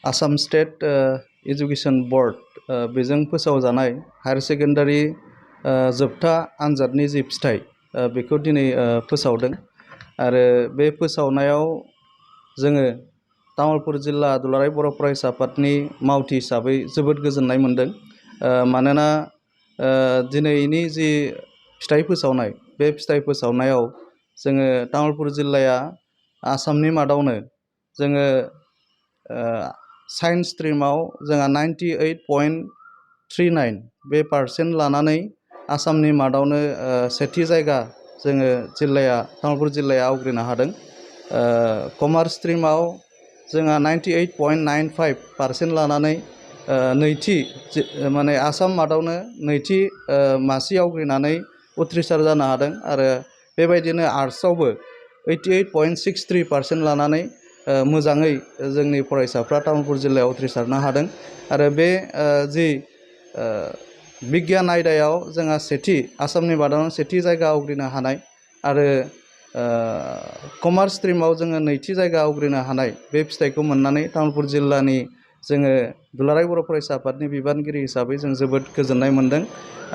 Assam state education board बेजों फोसावजानाय higher secondary जोबथा आनजादनि जि फिथाइ बेखौ दिनै फोसावदों आरो बे फोसावनायाव जोङो तामुलपुर जिल्ला दुलाराय बर' फरायसा आफादनि मावथि हिसाबै जोबोद गोजोननाय मोन्दों। मानोना दिनैनि जि फिथाइ फोसावनाय बे फिथाइ फोसावनायाव जोङो तामुलपुर जिल्लाया आसामनि मादावनो जोङो साइन्स स्ट्रिमाव जोंहा 98.39 बे पारसेन्ट लानानै आसामनि मादावनो सेथि जायगा जोङो तामुलपुर जिल्लाया आवग्रिनो हादों। कमार्स स्ट्रिमाव जोंहा 98.95% लानानै नैथि माने आसाम मादावनो नैथि मासि आवग्रिनानै उथ्रिसार जानो हादों आरो बेबायदिनो आर्ट्सआवबो 88.63% लानानै मोजाङै जोंनि फरायसाफ्रा तामुलपुर जिल्लायाव उथ्रिसारनो हादों आरो बे जि बिगियान आयदायाव जोंहा आसामनि मादावनो सेथि जायगा आवग्रिनो हानाय आरो कमार्स स्ट्रिमाव जोङो नैथि जायगा आवग्रिनो हानाय बे फिथाइखौ मोननानै तामुलपुर जिल्लानि जोङो दुलाराय बर' फरायसा आफादनि बिबानगिरि हिसाबै जों जोबोद गोजोननाय मोन्दों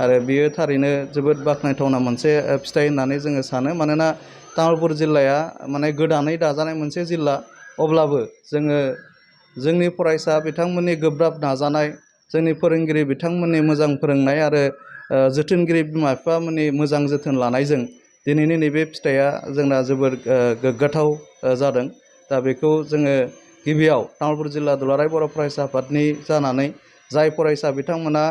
आरो बियो थारैनो जोबोद बाख्नायथावना मोनसे फिथाइ होननानै जोङो सानो। मानोना तामुलपुर जिल्लाया माने गोदानै दाजानाय मोनसे जिल्ला, अब्लाबो जोङो जोंनि फरायसा बिथांमोननि गोब्राब नाजानाय, जोंनि फोरोंगिरि बिथांमोननि मोजां फोरोंनाय आरो जोथोनगिरि बिमा बिफामोननि मोजां जोथोन लानायजों दिनैनि नैबे फिथाइया जोंना जोबोर गोग्गाथाव जादों। दा बेखौ जोङो गिबियाव तामुलपुर जिल्ला दुलाराय बर' फरायसा आफादनि जानानै जाय फरायसा बिथांमोना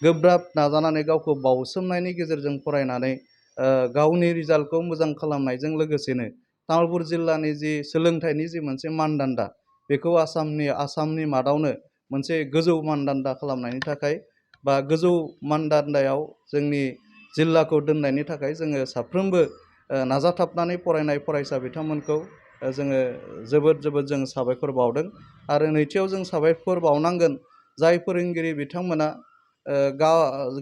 गोब्राब नाजानानै गावखौ बावसोमनायनि गेजेरजों फरायनानै गावनि रिजाल्टखौ मोजां खालामनायजों लोगोसेनो तामुलपुर जिल्लानि जि सोलोंथाइनि जि मोनसे मानदान्दा बेखौ आसामनि मादावनो मोनसे गोजौ मानदान्दा खालामनायनि थाखाय बा गोजौ मानदान्दायाव जोंनि जिल्लाखौ दोननायनि थाखाय जोङो साफ्रोमबो नाजाथाबनानै फरायनाय फरायसा बिथांमोनखौ जोङो जोबोद जों साबायखर बावदों आरो नैथियाव जों साबायखर बावनांगोन जाय फोरोंगिरि बिथांमोना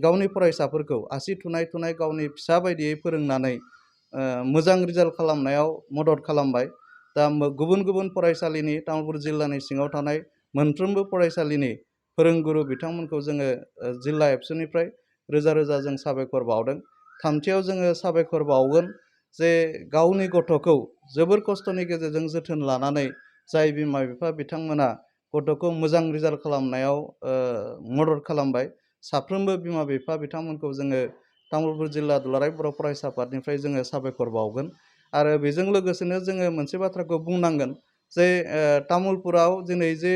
गावनि फरायसाफोरखौ आसि थुनाय गावनि फिसा बायदियै फोरोंनानै मोजां रिजाल्ट खालामनायाव मदद खालामबाय। दा गुबुन फरायसालिनि तामुलपुर जिल्लानि सिङाव थानाय मोनफ्रोमबो फरायसालिनि फोरोंगुरु बिथांमोनखौ जोङो जिल्ला एबसुनिफ्राय रोजा जों साबायखर बावदों। थामथियाव जोङो साबायखर बावगोन जे गावनि गथ'खौ जोबोर खस्थ'नि गेजेरजों जोथोन लानानै जाय बिमा बिफा बिथांमोना गथ'खौ मोजां रिजाल्ट खालामनायाव मदद खालामबाय, साफ्रोमबो बिमा बिफा बिथांमोनखौ जोङो तामुलपुर जिल्ला दुलाराय बर' फरायसा आफादनिफ्राय जोङो साबायखर बावगोन। आरो बेजों लोगोसेनो जोङो मोनसे बाथ्राखौ बुंनांगोन जे तामुलपुराव दिनै जे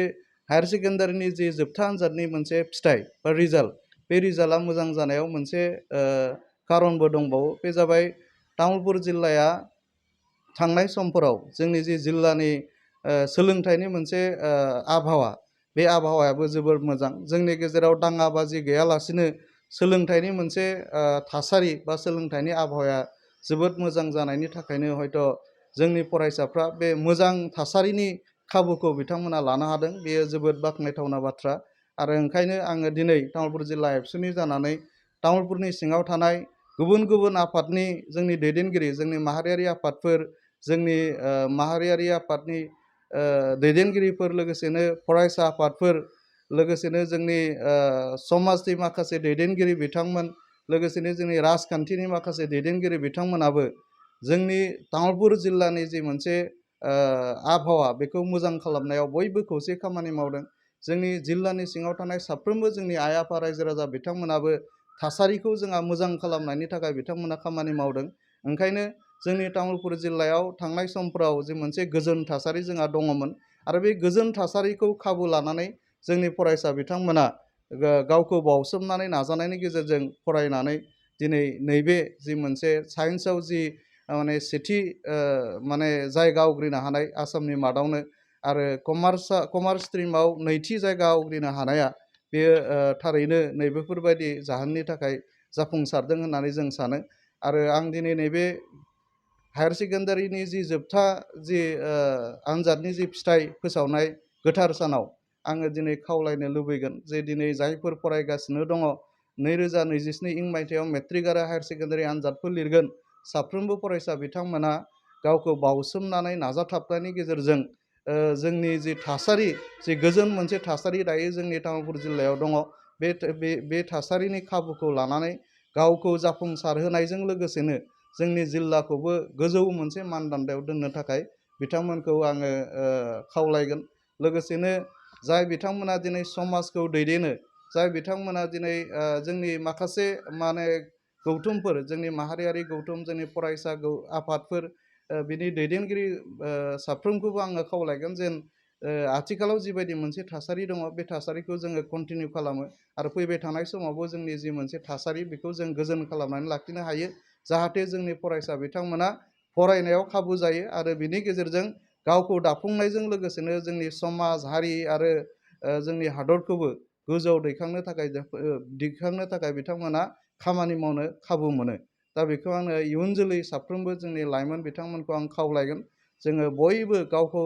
हायार सेकेन्डारिनि जि जोबथा आनजादनि मोनसे फिथाइ बा रिजाल्ट, बे रिजाल्टआ मोजां जानायाव मोनसे खारनबो दंबावो। बे जाबाय तामुलपुर जिल्लाया थांनाय समफोराव जोंनि जि जिल्लानि सोलोंथाइनि मोनसे आबहावा, बे आबहावायाबो जोबोर मोजां। जोंनि गेजेराव दाङाबाजि गैयालासिनो सोलोंथाइनि मोनसे थासारि बा सोलोंथाइनि आबहावाया जोबोद मोजां जानायनि थाखायनो हयथ' जोंनि फरायसाफ्रा बे मोजां थासारिनि खाबुखौ बिथांमोना लानो हादों। बेयो जोबोद बाख्नायथावना बाथ्रा आरो ओंखायनो आङो दिनै तामुलपुर जिल्ला एबसुनि जानानै तामुलपुरनि सिङाव थानाय गुबुन आफादनि जोंनि दैदेनगिरि, जोंनि माहारियारि आफादफोर, जोंनि माहारियारि आफादनि दैदेनगिरिफोर, लोगोसेनो फरायसा आफादफोर, लोगोसेनो जोंनि समाजनि माखासे दैदेनगिरि बिथांमोन, लोगोसेनो जोंनि राजखान्थिनि माखासे दैदेनगिरि बिथांमोनाबो जोंनि तामुलपुर जिल्लानि जि मोनसे आबहावा बेखौ मोजां खालामनायाव बयबो खौसे खामानि मावदों। जोंनि जिल्लानि सिङाव थानाय साफ्रोमबो जोंनि आइ आफा रायजो राजा बिथांमोनाबो थासारिखौ जोंहा मोजां खालामनायनि थाखाय बिथांमोना खामानि मावदों। ओंखायनो जोंनि तामुलपुर जिल्लायाव थांनाय समफ्राव जे मोनसे गोजोन थासारि जोंहा दङमोन आरो बे गोजोन थासारिखौ खाबु लानानै जोंनि फरायसा बिथांमोना गावखौ बावसोमनानै नाजानायनि गेजेरजों फरायनानै दिनै नैबे जि मोनसे साइन्सआव जि माने सेथि माने जायगा आवग्रिनो हानाय आसामनि मादावनो आरो कमार्स स्ट्रिमाव नैथि जायगा आवग्रिनो हानाया बेयो थारैनो नैबेफोरबायदि जाहोननि थाखाय जाफुंसारदों होननानै जों सानो। आरो आं दिनै नैबे हायार सेकेन्डारिनि जि जोबथा जि आनजादनि जि फिथाइ फोसावनाय गोथार सानाव आङो दिनै खावलायनो लुबैगोन जे दिनै जायफोर फरायगासिनो दङ 2024 इं मायथाइयाव मेट्रिक आरो हायार सेकेन्डारि आनजादफोर लिरगोन, साफ्रोमबो फरायसा बिथांमोना गावखौ बावसोमनानै नाजाथाबनायनि गेजेरजों जोंनि जि थासारि जि गोजोन मोनसे थासारि दायो जोंनि तामुलपुर जिल्लायाव दङ बे थासारिनि खाबुखौ लानानै गावखौ जाफुंसारहोनायजों लोगोसेनो जोंनि जिल्लाखौबो गोजौ मोनसे मानदान्दायाव दोननो थाखाय बिथांमोनखौ आङो खावलायगोन। लोगोसेनो जाय बिथांमोना दिनै समाजखौ दैदेनो, जाय बिथांमोना दिनै जोंनि माखासे माने गौथुमफोर, जोंनि माहारियारि गौथुम, जोंनि फरायसा आफादफोर, बिनि दैदेनगिरि साफ्रोमखौबो आङो खावलायगोन जेन आथिखालाव जिबायदि मोनसे थासारि दङ बे थासारिखौ जोङो कन्टिनिउ खालामो आरो फैबाय थानाय समावबो जोंनि जि मोनसे थासारि बेखौ जों गोजोन खालामनानै लाखिनो हायो, जाहाथे जोंनि फरायसा बिथांमोना फरायनायाव खाबु जायो आरो बिनि गेजेरजों गावखौ दाफुंनायजों लोगोसेनो जोंनि समाज, हारि आरो जोंनि हादरखौबो गोजौआव दैखांनो थाखाय बिथांमोना खामानि मावनो खाबु मोनो। दा बेखौ आङो इयुन जोलै साफ्रोमबो जोंनि लाइमोन बिथांमोनखौ आं खावलायगोन, जोङो बयबो गावखौ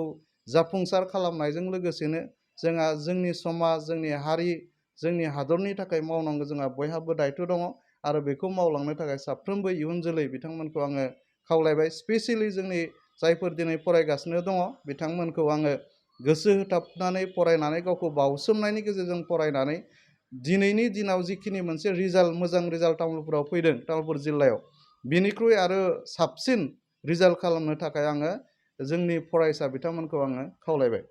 जाफुंसार खालामनायजों लोगोसेनो जोंहा जोंनि समाज, जोंनि हारि, जोंनि हादरनि थाखाय मावनांगौ जोंहा बयहाबो दायथ' दङ आरो बेखौ मावलांनो थाखाय साफ्रोमबो इयुन जोलै बिथांमोनखौ आङो खावलायबाय। स्पेसियेलि जोंनि जायफोर दिनै फरायगासिनो दङ बिथांमोनखौ आङो गोसो होथाबनानै फरायनानै, गावखौ बावसोमनायनि गेजेरजों फरायनानै दिनैनि दिनाव जिखिनि मोनसे मोजां रिजाल्ट तामुलपुराव फैदों, तामुलपुर जिल्लायाव, बिनिख्रुइ आरो साबसिन रिजाल्ट खालामनो थाखाय आङो जोंनि फरायसा बिथांमोनखौ आङो खावलायबाय।